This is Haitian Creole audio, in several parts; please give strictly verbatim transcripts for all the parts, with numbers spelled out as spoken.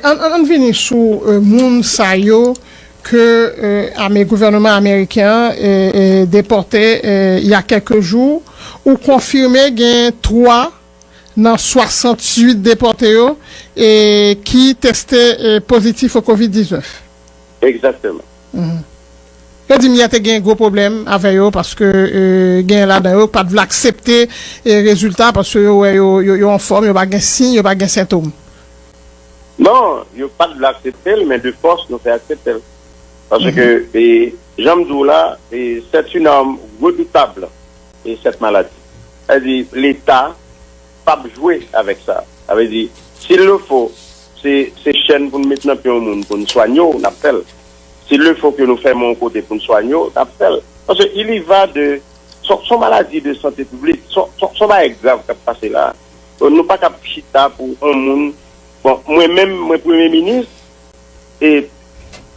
Ann, ann, ann vini sou euh, moun sa yo ke euh, ame gouvènman ameriken an euh, euh, depòte euh, il y a quelques jours. Ou konfime gen twa nan swasanntuit depòte yo e ki teste euh, pozitif o kovid diznèf. Egzakteman. Yo di m yè te gen gwo pwoblèm avè yo paske euh, gen ladan yo ki pa t vle aksepte euh, rezilta paske yo wè yo, yo, yo anfòm, yo pa gen siy, yo pa gen sentom. Non, yo pa t vle aksepte l, men de fòs nou fè aksepte l. Paske, e, jan m di w la, e, c'est une arme redoutable, e, cette maladie. Sa vle di, Leta p ap jwe avèk sa. Sa vle di, s'il le faut, se, se chèn pou n met nan pye yon moun pou n swanye w, n ap fè l. S'il le faut que nou fèmen yon kote pou n swanye w, n ap fè l. Paske il y va de, se yon maladi de sante piblik, se yon bagay grav k ap pase la. Nou pa ka ap chita pou yon moun, bon, mwen menm, mwen premye minis, e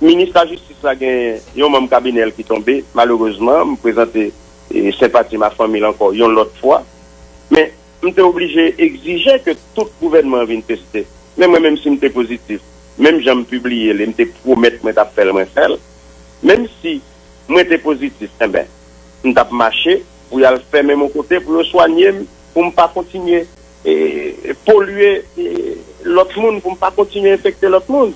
minis lajistis la gen yon manm kabinè l ki tonbe, malerezman, m prezante e, senpati m a fanmi l ankò yon lòt fwa. Men, m te oblije egzije ke tout gouvènman an vin teste. Men mwen menm si m te pozitif, menm jan m pibliye li, m te pwomèt mwen t ap fè l, mwen fè l. Menm si mwen te pozitif, enben, m t ap mache pou y al fèmen m yon kote pou yo swanye m, pou m pa kontinye e, polye e, lòt moun, pou m pa kontinye enfekte lòt moun.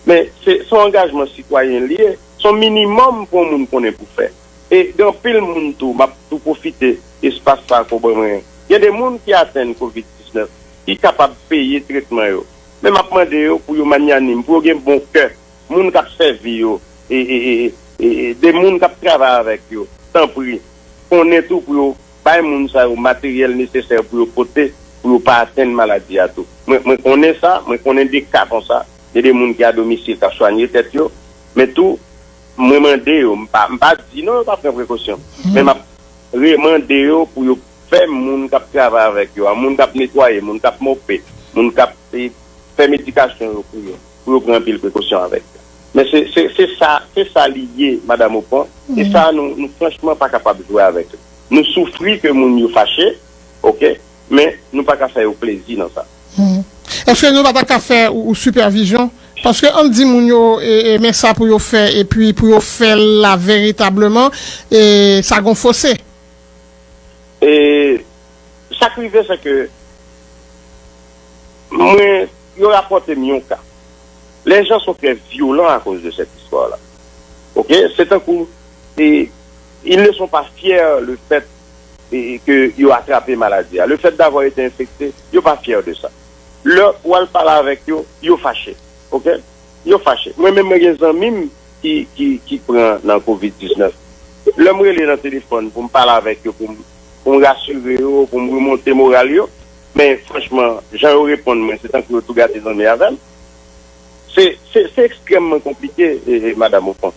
Men se se yon angajman sitwayen l ye, se yon minimòm pou yon moun konnen pou fè. E gen anpil moun tou, m ap tou pwofite espas sa a ke w ban mwen. Gen de moun ki atenn kovid diznèf ki kapab peye tretman yo. Men m ap mande yo pou yo manyanim, pou yo gen bon kè. Moun k ap sèvi yo, e, e, e, e, e, de moun k ap travay avèk yo, tanpri, konnen tou pou yo bay moun sa yo materyèl nesesè pou yo pote, pou yo pa atenn maladi a tou. Mwen, mwen konnen sa, mwen konnen de ka konsa. Gen de moun ki adomisil k ap swanye tèt yo. Men tou, mwen mande yo, m pa, m pa di non yo pa pran prekosyon. Men m ap remande yo pou yo fè moun k ap travay avèk yo a, moun k ap netwaye, moun k ap mope, moun k ap e, fè medikasyon yo pou yo, pou yo pran anpil prekosyon avèk yo. Men se, se, se sa, se sa li ye, Madanm Opon. E sa nou, nou franchman pa kapab jwe avèk li. Nou soufri ke moun yo fache, oke, men nou pa ka fè yo plezi nan sa. Èske nou pa ta ka fè ou, ou sipèvizyon? Paske ann di moun yo e, e, men sa pou yo fè epi pou yo fè l la veritableman, e, sa gon fose. E sa k rive se ke mwen, yo rapòte m yon ka. Les gens sont très violents à cause de cette histoire-là. Ok? C'est un coup. Et ils ne sont pas fiers le fait et que yo atrape maladi a. Le fait d'avoir été infecté, yo pa fier de sa. Lè w al pale avèk yo, yo fache. Ok? Yo fache. Mwen menm mwen gen zanmi m ki, ki, ki pran nan kovid diznèf. Lè m rele nan telefòn pou m pale avèk yo, pou m, pou m rasire yo, pou m remonte moral yo, men franchman, jan yo reponn mwen, se tankou yo tou gate zanmi avè m. Se, se, se ekstrèmman konplike, e, e, Madanm Opon.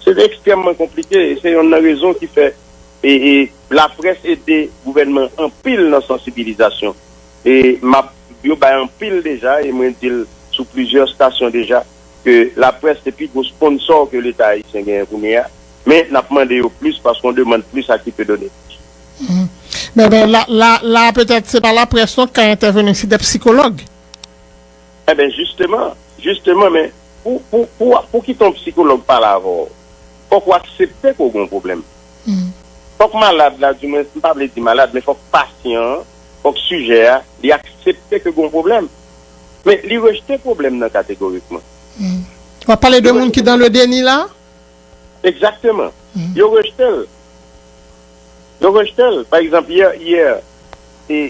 Se ekstrèmman konplike, e se yonn nan rezon ki fè e, e, laprès ede gouvènman anpil nan sansibilizasyon. E m ap, yo bay anpil deja, e mwen di l sou plizyè estasyon deja, ke laprès se pi gwo sponsò ke Leta ayisyen genyen kounye a. Men, n ap mande yo plis paske on demande plus à qui peut donner plus. Men, men la, la, la petèt se pa laprès non k ka entèveni, se de sikològ. Enben, jisteman, jisteman, men pou, pou, pou, pou kite yon sikològ pale avè w, fòk ou aksepte ke w gen yon pwoblèm. Fòk malad la, di mwen, m pa vle di malad, men fòk pasyan an, fòk sijè a, li aksepte ke gen yon pwoblèm. Men li rejte pwoblèm nan kategorikman. W ap pale de moun ki dans le déni la? Egzakteman. Yo rejte l. Yo rejte l. Pa egzanp, yè, yè, e,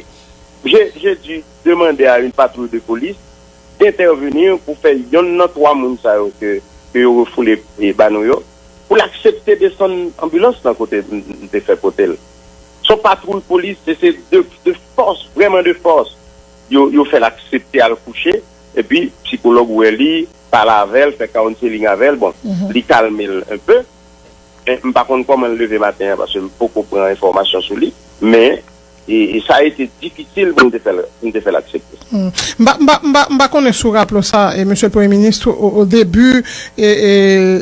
je, je di demande à une patrouille de police d'intervenir pou fè yonn nan twa moun sa yo ke, ke yo refoule e, ba nou yo, pou l aksepte desann anbilans nan kote m, m te fè pote l. Se yon patwouy polis, se, se de, de fòs, vrèman de fòs. Yo, yo fè l aksepte al kouche, epi sikològ wè li, pale avè l, fè counseling avè l, bon, li kalme l enpe. Men m pa konn kòman l leve maten an, paske m poko pran enfòmasyon sou li. Men, E, e sa a ete difisil pou nou te fè l, pou nou te fè l aksepte. Hmm. M pa, m pa, m pa, m pa konnen si w raple w sa, e, Mesye Premye Minis, o, o debi, e, e,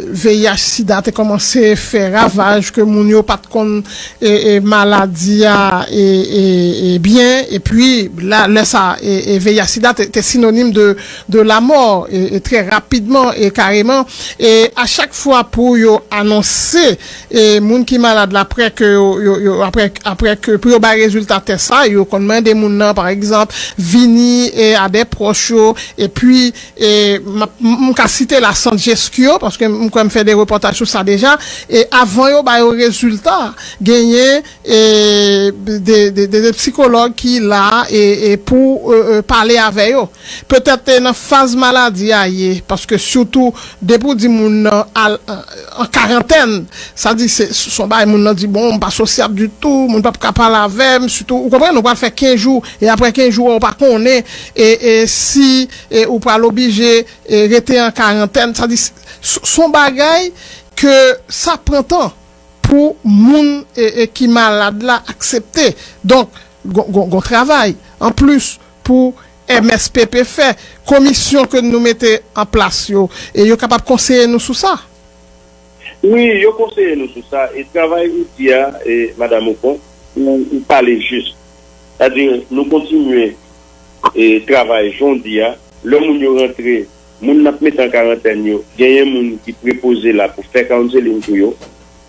V I H sida te kòmanse fè ravaj, ke moun yo pa t konn, e, e, maladi a, e, e, e byen, epi la, lè sa, e, e, V I H sida te, te sinonim de, de lamò, e, e trè rapidman, e kareman, e a chak fwa pou yo anonse, e moun ki malad la, apre ke yo, yo, yo, apre, apre ke pou yo bay rezilta tès sa, yo konn mande moun nan, pa egzanp, vini, e, a de pwòch yo, epi, e, m ap, m, m ka site la Santjesco, paske m kwè m fè de repòtaj sou sa deja, e avan yo ba yo rezilta, genyen, e, de, de, de, de psikològ ki la, e, e pou, e, e, pale avè yo. Petèt, e, nan faz maladi a ye, paske sitou, depi w di moun nan al, an, an karantèn, sa di se, se yon bagay moun nan di, "Bon, m pa sosyab ditou, moun p ap ka pale avè m," sitou, ou konprann, ou pral fè kenz jou, e apre kenz jou, ou pa konnen, e, e si, e, ou pral oblije, e, rete an karantèn, sa di se, se yon bagay ke sa pran tan pou moun, e, e, ki malad la aksepte. Donk, gon, gon, gon travay anplis pou M S P P fè. Komisyon ke nou mete an plas yo, e yo kapab konseye nou sou sa. Wi, yo konseye nou sou sa. E travay ou di a, e, Madanm Ocon, ou, ou pale jis. Sa di, nou kontinye, e, travay jan w di a. Lè moun yo rantre, moun n ap mete an karantèn yo, genyen moun ki prepoze la pou fè counseling pou yo,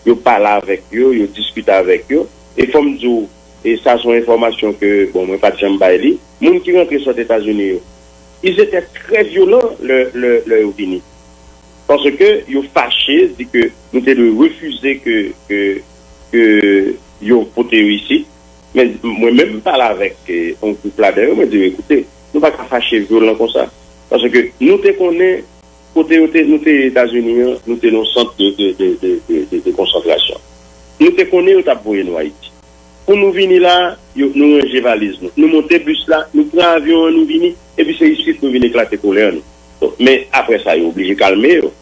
yo pale avèk yo, yo diskite avèk yo. E fò m di w, e sa se yon enfòmasyon ke, bon, mwen pa t janm bay li, moun ki rantre sot Etazini yo, ils étaient très violents lè, lè, lè yo vini. Paske yo fache, di ke nou te dwe refize ke, ke, ke yo pote yo isit. Men mwen menm, m pale avèk, eh, yon gwoup ladan yo, mwen di yo, "Ekoute, nou pa ka fache vyolan konsa." Paske nou te konnen, kote yo te, nou te Etazini an, nou te nan sant de, de, de, de, de, de, de konsantrasyon. Nou te konnen yo t ap voye nou Ayiti. Pou nou vini la, yo, nou ranje valiz nou. Nou monte bis la, nou pran avyon an, nou vini, epi se isit nou vin eklate kolè nou. Bon, men apre sa, yo oblije kalme yo.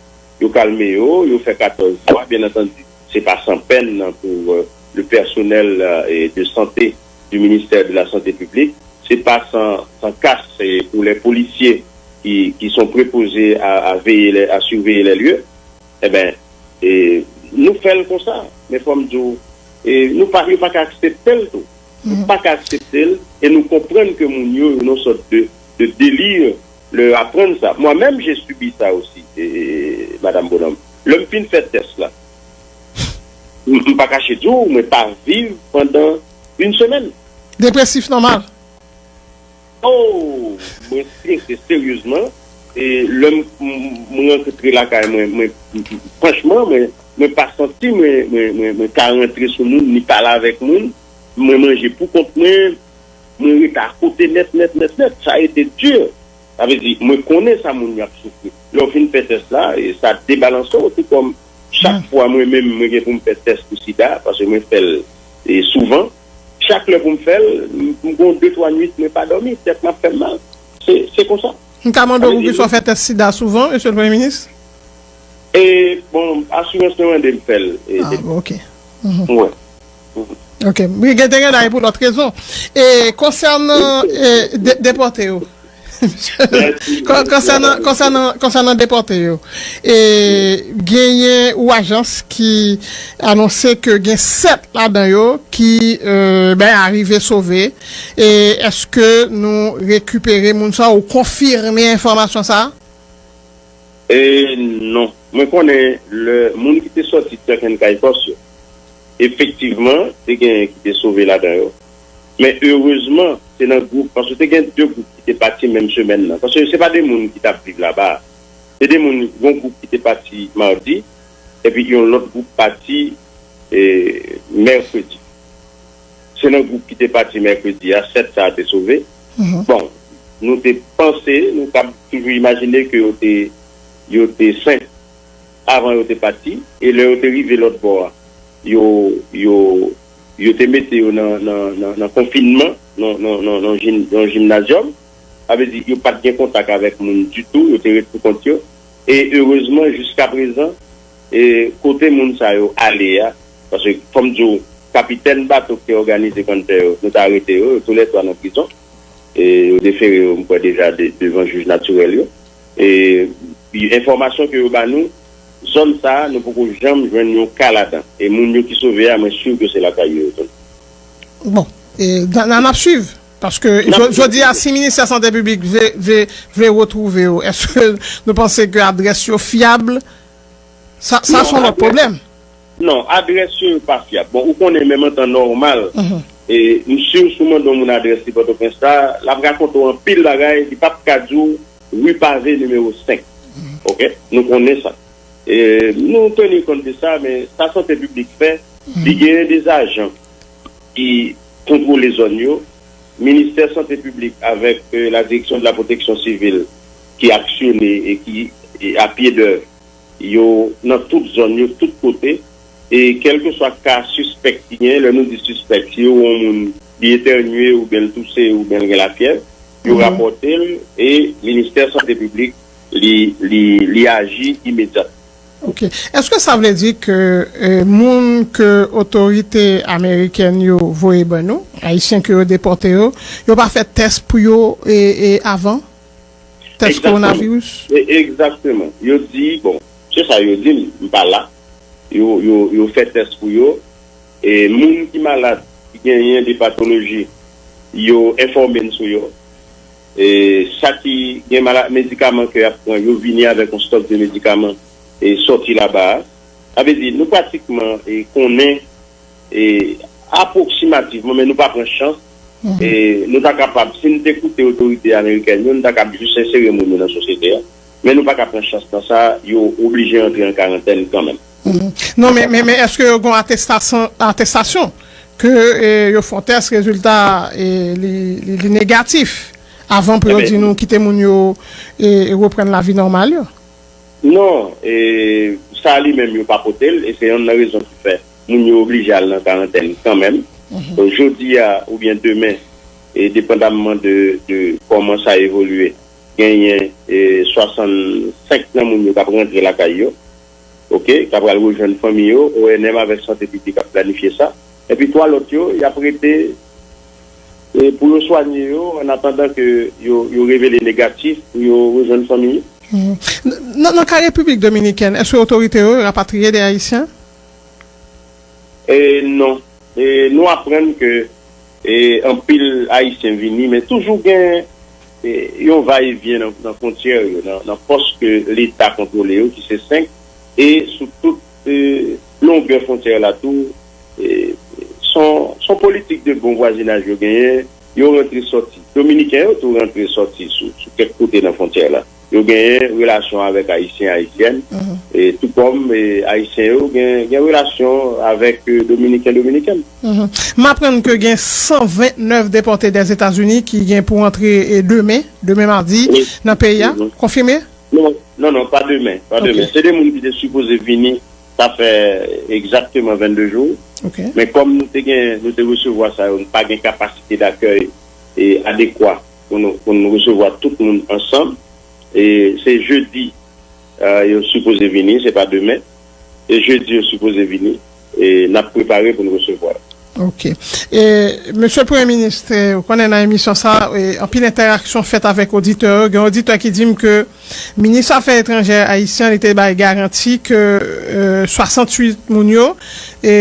Yo kalme yo, yo fè katòz mwa, byen antandi, se pa san pèn nan pou, euh, le personnel, euh, et de santé du ministère de la Santé publique, se pa san, san kas, eh, pou les policiers qui, qui sont préposés à, à veiller les, à surveiller les lieux. Eben, e, nou fè l konsa. Men fò m di w, e, nou pa, yo pa ka aksepte l tou. Nou pa ka aksepte l, e nou konprann ke moun yo, yo nan sòt de, de deli lè yo aprann sa. Moi-même, j'ai subi ça aussi, e, e, e, Madame Bonhomme. Lè m fin fè tès la, m, m pa kache di w, mwen pa viv pandan une semaine. Depresif nòmal. Oh, mwen strese seryezman. E lè m, m, m rantre lakay mwen, mwen, m, m, franchman, mwen, mwen pa santi mwen, mwen, mwen, mwen ka rantre sou moun, ni pale avèk moun. Mwen manje pou kont mwen, mwen rete akote nèt, nèt, nèt, nèt. Sa a été dur. Sa vle di, mwen konnen sa moun yo ap soufri. Lè w fin fè tès la, e sa debalanse w, se kòm chak fwa mwen menm, mwen gen pou m fè tès pou sida, paske mwen fè l, e, souvan. Chak lè pou m fè l, m, m gon de, twa nuit, mwen pa dòmi, tèt m ap fè m mal. Se, se konsa. M ka mande w poukisa w fè tès sida souvan, Mesye le Premye Minis? E, bon, asirans mwen mande m fè l. E, ah, bon, ok. Mhm. Wi. Ok. Wi, gen te gen dayè pou lòt rezon. E konsènan, e, de, depòte yo. Konsènan, konsènan, konsènan depòte yo, e genyen ou ajans ki anonse ke gen sèt ladan yo ki, e, ben, arive sove. E èske nou rekipere moun sa ou konfime enfòmasyon sa? E non. Mwen konnen lè moun ki te sòti Turk and Caicos yo, efektivman, te genyen ki te sove ladan yo. Men erezman, se nan gwoup, paske te gen de gwoup ki te pati menm semèn nan. Paske se pa de moun ki t ap viv laba. Se de moun, yon gwoup ki te pati madi, epi yon lòt gwoup pati, e, mèkredi. Se nan gwoup ki te pati mèkredi a, sèt sa a te sove. Mhm. Bon, nou te panse, nou t ap toujou imajine ke yo te, yo te sen avan yo te pati, e lè yo te rive lòt bò a, yo, yo, yo te mete yo nan, nan, nan, nan konfinman, nan, nan, nan, nan jim-, nan jimnazyòm. Sa vle di, yo pa t gen kontak avèk moun ditou, yo te ret pou kont yo. E erezman, jiskaprezan, e kote moun sa yo ale a, paske, fò m di w, kapitèn bato ki te òganize kanntè yo, nou te arete yo, yo toulètwa nan prizon. E yo defere yo, m kwè deja, de- devan jij natirèl yo. E enfòmasyon ke yo ba nou, zòn sa a, nou poko janm jwenn yon ka ladan. E moun yo ki sove a, mwen si ke se lakay yo yo tounen. Bon, e, n a- n a- n ap swiv. Paske jodi a, si Ministè Sante Piblik vle, vle, vle retwouve yo, èske nou panse ke adrès yo fyab? Sa, sa se yon lòt pwoblèm. Non, adrès yo pa fyab. Bon, ou konnen menm an tan nòmal, e, m si w sou mande yon moun adrès li Pòtoprens la, l ap rakonte w anpil bagay, li p ap ka di w ri Pave nimewo senk. Ok? Nou konnen sa. E, nou teni kont de sa, men sa Sante Piblik fè, li genyen de ajan ki kontwole zòn yo. Ministè Sante Piblik avèk, euh, la Direction de la Protection Civile ki aksyone e ki e a pye dèv yo nan tout zòn yo, tout kote. E kèlkeswa ka sispèk ki genyen, lè nou di sispèk, si yo wè yon moun li etènye oubyen l touse oubyen l gen lafyèv, yo rapòte l e Ministè Sante Piblik li, li, li aji imedyatman. Ok. Èske sa vle di ke e, moun ke otorite amerikèn yo voye ban nou, ayisyen ke yo depòte yo, yo pa fè tès pou yo e, e avan? Tès kowonaviris? Egzakteman. Yo di, bon, se sa yo di m, m pa la. Yo, yo, yo fè tès pou yo. E moun ki malad, ki genyen de patoloji, yo enfòme n sou yo. E sa ki gen mala- medikaman ke y ap pran, yo vini avèk yon stòk de medikaman e sòti laba a. Sa vle di, nou pratikman e konnen e apwoksimativman, men nou pa pran chans. E nou ta kapab, si n te koute otorite amerikèn yo, nou ta kab jis ensere moun yo nan sosyete a. Men nou pa ka pran chans nan sa, yo oblije antre an karantèn kanmenm. Non, men, men, men èske yo gen atestasyon ke e, yo fè yon tès, rezilta e, li, li, li negatif avan pou yo di nou kite moun yo e, e reprann lavi nòmal yo? Non, e, sa li menm yo pa pote l, e se yonn nan rezon ki fè moun yo oblije al nan karantèn kanmenm. Donk, jodi a oubyen demen, e depandamman de, de kòman sa evolye, genyen e, swasannsenk nan moun yo k ap rantre lakay yo, ok, k ap al rejwenn fanmi yo, O N M avèk Sante Piblik ap planifye sa. Epi twa lòt yo, y ap rete e, pou yo swanye yo, an atandan ke yo, yo revele negatif, pou yo rejwenn fanmi yo. Nan, nan ka Repiblik Dominikèn, èske otorite yo rapatriye de Ayisyen? E, non. E, nou aprann ke e, anpil Ayisyen vini, men toujou gen e, yon va e vyen nan, nan fwontyè yo, nan, nan pòs ke Leta kontwole yo, ki se senk, e sou tout e, longè fwontyè la tou, e, son, son politik de bon vwazinaj yo genyen, yo rantre sòti. Dominiken yo tou rantre sòti sou, sou kèk kote nan fwontyè la. Yo genyen relasyon avèk Ayisyen, Ayisyèn, e tou kòm e, Ayisyen yo gen, gen relasyon avèk e, Dominiken, Dominikèn. M aprann ke gen san vennèf depòte dèzetazini ki gen pou antre e, demen, demen madi, nan peyi a. Konfime? Non, non, non, pa demen, pa demen. Se de moun ki te sipoze vini, sa fè egzakteman vennde jou. Men kòm nou te gen, nou te resevwa sa yo, nou pa gen kapasite dakèy e adekwa pou nou, pou nou resevwa tout moun ansanm. E se jedi, e, yo sipoze vini, se pa demen. E jedi, yo sipoze vini. E n ap prepare pou n resevwa yo. Ok. E, Mesye Premye Minis, e, ou konnen nan emisyon sa, e, anpil entèraksyon fèt avèk oditè yo. Gen oditè ki di m ke Minis Afè Etranjè ayisyen, li te bay garanti ke e, swasanntuit moun yo, e,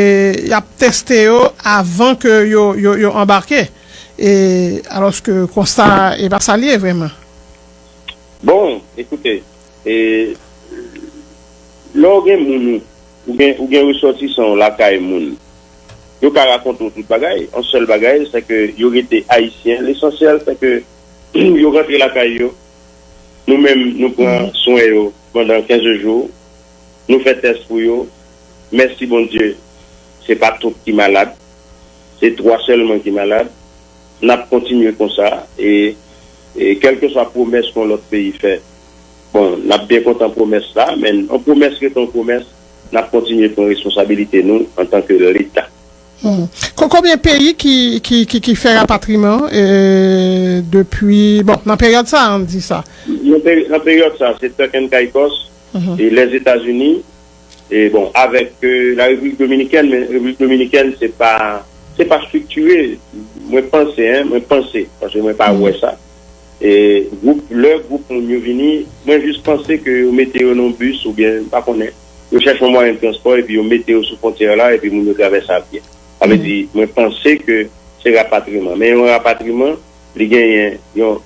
y ap teste yo avan ke yo, yo, yo anbake. E, alòske konsta a, e pa sa l ye vrèman. Bon, ekoute, e, lè w gen moun ou, ou gen, ou gen resòtisan w lakay moun, yo ka rakonte w tout bagay. Yon sèl bagay, se ke yo rete ayisyen. Lesansyèl, se ke yo rantre lakay yo. Nou menm, nou pran swen yo pandan kenz jou. Nou fè tès pou yo. Mèsi Bondye, se pa tout ki malad. Se twa sèlman ki malad. N ap kontinye konsa. E, e kèlkeswa pwomès yon lòt peyi fè, bon, n ap byen kontan pwomès la, men yon pwomès rete yon pwomès. N ap kontinye pran responsabilite nou antanke Leta. Ko- Konbyen peyi ki, ki, ki, ki fè rapatriman e, depi, bon, nan peryòd sa, ann di sa? Nan peri- nan peryòd sa, se Turk and Caicos, e Lèzetazini, e bon, avèk, e, la Repiblik Dominikèn, men Repiblik Dominikèn, se pa, se pa estriktire, mwen panse, en, mwen panse, paske mwen pa wè sa. E gwoup, lè gwoup moun yo vini, mwen jis panse ke yo mete yo nan bis oubyen, m pa konnen, yo chèche yon mwayen de transpò epi yo mete yo sou fwontyè la epi moun yo travèse a pye. Sa vle di, mwen panse ke se rapatriman. Men yon rapatriman, li genyen yon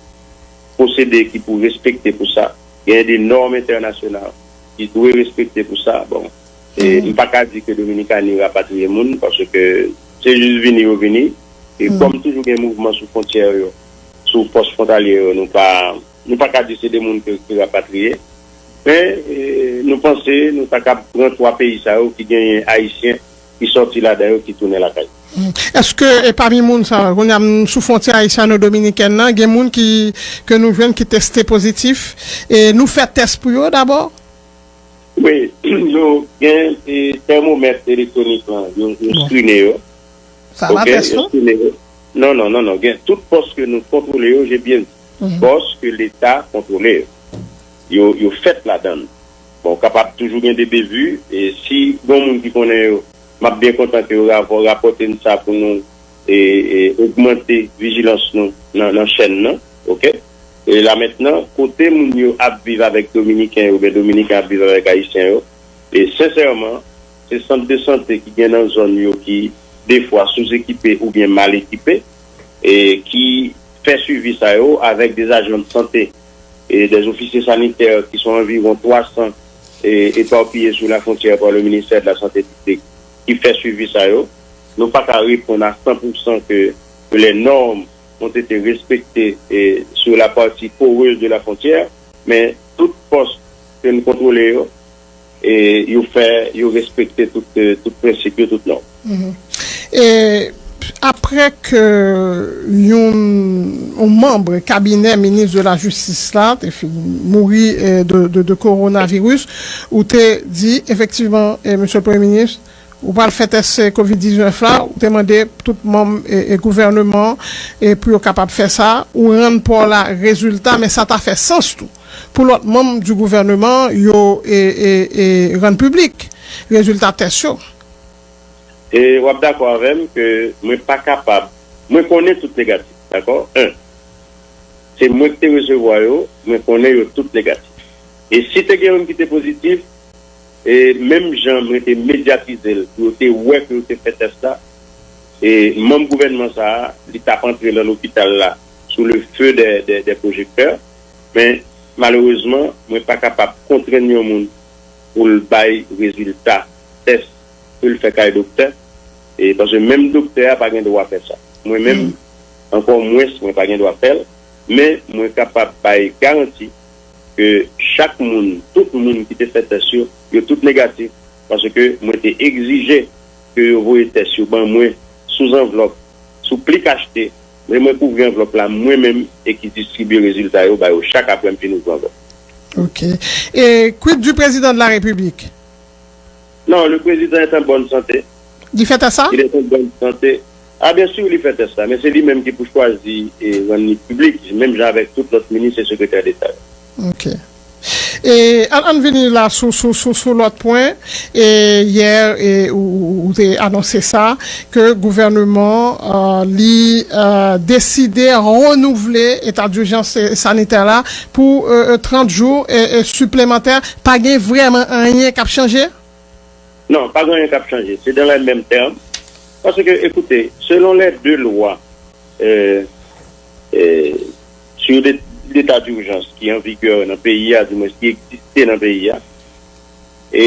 pwosede ki pou respekte pou sa. Genyen de nòm entènasyonal ki dwe respekte pou sa. Bon, e m pa ka di ke Dominikani rapatriye moun, paske se jis vini yo vini. E kòm toujou gen mouvman sou fwontyè yo, sou pòs fwontalye yo, nou pa, nou pa ka di se de moun ke, ke rapatriye. Men, e, nou panse nou ta kab pran twa peyi sa yo ki genyen Ayisyen ki sòti ladan yo, ki tounen lakay. Èske, e, pami moun sa yo, kounye a, m, sou fwontyè ayisyano-dominikèn nan, gen moun ki, ke nou jwenn ki teste pozitif, e nou fè tès pou yo dabò? Wi, nou gen, e, tèmomèt elektwonik lan, yo, yo skrine yo. Sa pa tès, non? Yo skrine yo. Non, non, non, non. Gen tout pòs ke nou kontwole yo, je byen di. Pòs ke Leta kontwole yo. Yo, yo fèt ladan l. Bon, kapab toujou gen de bevi, e si gen moun ki konnen yo, m ap byen kontan ke yo rapò-, rapòte n sa pou nou, e, e, ogmante vijilans nou nan, nan chèn nan, oke? E la mentnan, kote moun yo ap viv avèk Dominiken yo, oubyen Dominiken ap viv avèk Ayisyen yo, e sensèman, se sant de sante ki gen nan zòn yo ki defwa souzekipe oubyen mal ekipe, e ki fè swivi sa yo avèk de zajan de sante e de ofisye sanitè ki son anviwon twa san e epapiye sou la fwontyè pa le ministè de la sante piblik ki fè swivi sa yo. Nou pa ka reponn a san pou san ke, ke les normes ont été respectées e sur la partie poreuse de la frontière, men tout pòs ke nou kontwole yo, e yo fè, yo respekte tout, e, tout prensip yo, tout nòm. E apre ke yon, yon manm kabinè minis de la jistis la te fin mouri, e, de, de, de kowonaviris, ou te di efektivman, e, mesye premye minis, ou pral fè tès, e, kovid diznèf la, ou te mande tout manm, e, e, gouvèneman, e, pou yo kapab fè sa, ou rann pa w la rezilta, men sa ta fè sans tou pou lòt manm di gouvèneman yo, e, e, e, rann piblik rezilta tès yo. E w ap dakò avè m ke mwen pa kapab, mwen konnen tout negatif, dakò? En, se mwen ki te resevwa yo, mwen konnen yo tout negatif. E si te gen youn ki te pozitif, e menm jan mwen te medyatize l, pou yo te wè ke yo te fè tès la, e manm gouvènman sa a, li t ap antre nan lopital la sou le feu des, des, des projecteurs, men malerezman, mwen pa kapab kontrenn yon moun pou l bay rezilta tès ke l fè kay doktè, e paske menm doktè a pa gen dwa fè sa. Mwen menm, ankò mwens, mwen pa gen dwa fè l, men mwen kapab bay garanti ke chak moun, tout moun ki te fè tès yo, yo tout negatif, paske mwen te egzije ke yo voye tès yo ban mwen sou zanvlòp, sou plik achte, men mwen kouvri anvlòp la mwen menm e ki distribye rezilta yo ba yo chak apre m fin ouvri anvlòp. Ok. Et quid du président de la République? Non, le président est en bonne santé. Li fè tès sa? Il est en bonne santé. Ah, bien sûr, li fè tès sa, men se li menm ki pou chwazi e rann li piblik, menm jan avèk tout lòt minis e sekretè deta yo. Ok. E ann, ann vini la sou, sou, sou, sou lòt pwen. E yè, e, ou, ou, ou te anonse sa, ke gouvèneman, e, li, e, deside renouvle eta dijans, e, sanitè la pou, e, e, trant jou, e, e, siplemantè. Pa gen vrèman anyen k ap chanje? Non, pa gen anyen k ap chanje. Se dans les mêmes termes. Paske, ekoute, selon les deux lois, e, e, sur l'é-, l'état d'urgence ki an vigè nan peyi a, di mwens ki egziste nan peyi a, e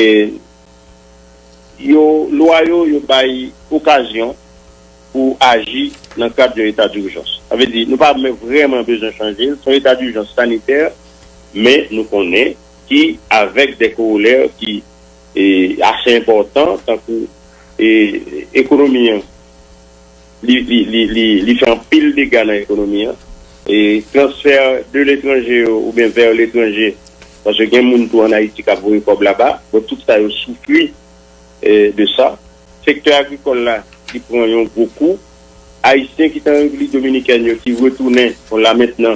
yo, lwa yo, yo bay okazyon pou aji nan kad yon eta dijans. Sa vle di, nou pa menm vrèman bezwen chanje l, se yon eta dijans sanitè, men nou konnen ki avèk de korolè ki, e, ase enpòtan, tankou, e, ekonomi an, li, li, li, li, li fè anpil dega nan ekonomi an. E transfè de letranje yo oubyen vè letranje, paske gen moun tou ann Ayiti k ap voye kòb laba, bon, tout sa yo soufri, e, de sa. Sektè agrikòl la, li pran yon gwo kou. Ayisyen ki t an Repiblik Dominikèn yo ki retounen, bon, la mentnan,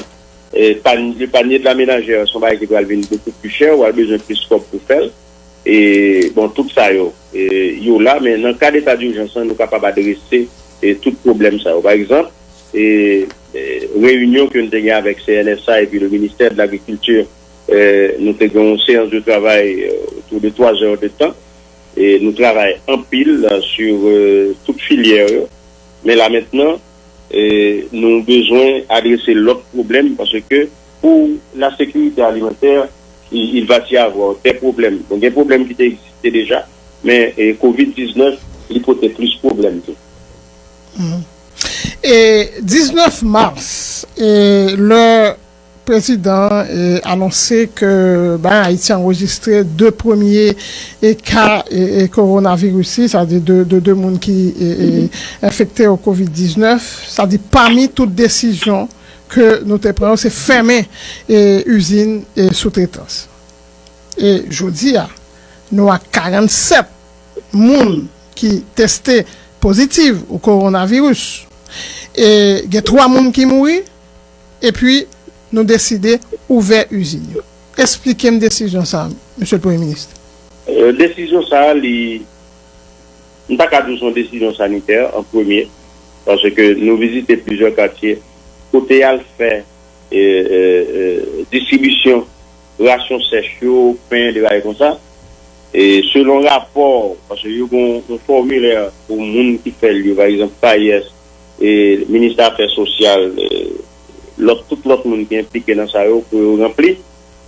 e, pan-, le panier de la ménagère, se yon bagay ki pral vin beaucoup plus cher, w a bezwen plis kòb pou fè l. E, bon, tout sa yo, e, yo la, men nan kad eta dijans lan, nou kapab adrese, e, tout pwoblèm sa yo. Pa egzanp, e, e, reyinyon ke n te gen avèk C N S A epi le ministè de lagrikilti, e, nou te gen yon seyans de travay, e, otou de twa zè de tan. E nou travay anpil, e, sou, e, tout filyè yo. Men la mentnan, e, nou bezwen adrese lòt pwoblèm, paske pou la sécurité alimentaire, il, il va y avoir des problèmes. Donk, gen pwoblèm ki te egziste deja, men, e, kovid diznèf, li pote plis pwoblèm tou. E diznèf mas, e, lè prezidan, e, anonse ke, ben, Ayiti anrejistre de premye, e, ka, e, e, kowonaviris, sa di de, de, de moun ki, e, e, enfekte o kovid diznèf, sa di pami tout desizyon ke nou te pran yo, se fèmen, e, izin, e, soutretans. E jodi a, nou a karannsèt moun ki teste pozitiv o kowonaviris. E gen twa moun ki mouri, epi nou deside ouvè izin yo. Esplike m desizyon sa, Mesye Premye Minis. E, desizyon sa a, li, m ta ka di w se yon desizyon sanitè an premye, paske nou vizite plizyè katye kote y al fè, e, e, e, distribisyon rasyon sèch yo, pen, de bagay konsa. E selon rapò, paske yo gen yon fòmilè pou moun ki fè l yo, pa egzanp, FAES, e, ministè afè sosyal, e, lòt, tout lòt moun ki enplike nan sa yo pou yo ranpli.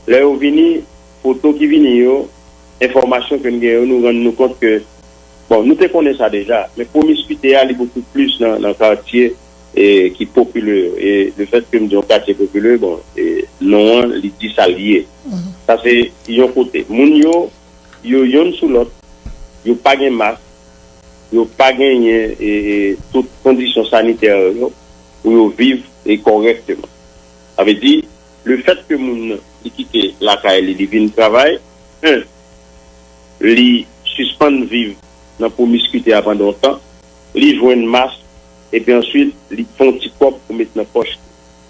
Lè yo vini, foto ki vini yo, enfòmasyon ke n gen yo, nou rann nou kont ke, bon, nou te konnen sa deja, men pwomiskite a, li bokou plis nan, nan katye, e, ki popilè yo. E lefètke m di yon katye popilè, bon, e, non an, li di sa l ye. Sa se yon kote. Moun yo, yo yonn sou lòt, yo pa gen mask, yo pa genyen, e, e, tout kondisyon sanitè yo pou yo viv, e, kòrèkteman. Sa vle di, lefètke moun nan, li kite lakay li, li vin travay, en, li sispann viv nan pwomiskite a pandan yon tan, li jwenn mask, epi answit, li fè yon ti kòb pou met nan pòch li.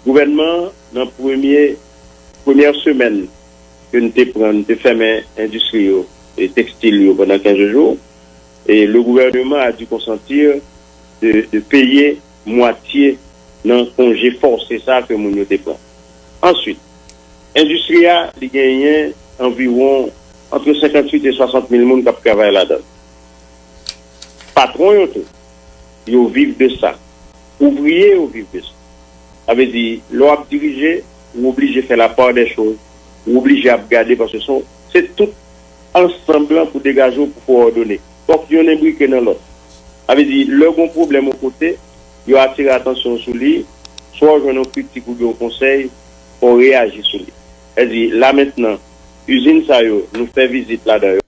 Gouvènman an, nan premye, premyè semèn ke n te pran, n te fèmen endistri yo, e tekstil yo pandan kenz jou, e le gouvernement a dû consentir de, de payer mwatye nan konje fòse sa ke moun yo te pran. Answit, endistri a, li genyen anviwon ant senkanntuit e swasant mil moun k ap travay ladan l. Patwon yo tou, yo viv de sa. Ouvriye yo viv de sa. Sa vle di, lè w ap dirije, ou oblije fè la part des choses, ou oblije ap gade, paske se, se tout ansanm lan pou degaje w, pou kowòdone. Fòk yonn enbrike nan lòt. Sa vle di, lè gen yon pwoblèm yon kote, yo atire atansyon w sou li, swa w jwenn yon kritik oubyen yon konsèy, fò w reyaji sou li. Sa vle di, la mentnan, izin sa yo, nou fè vizit ladan yo.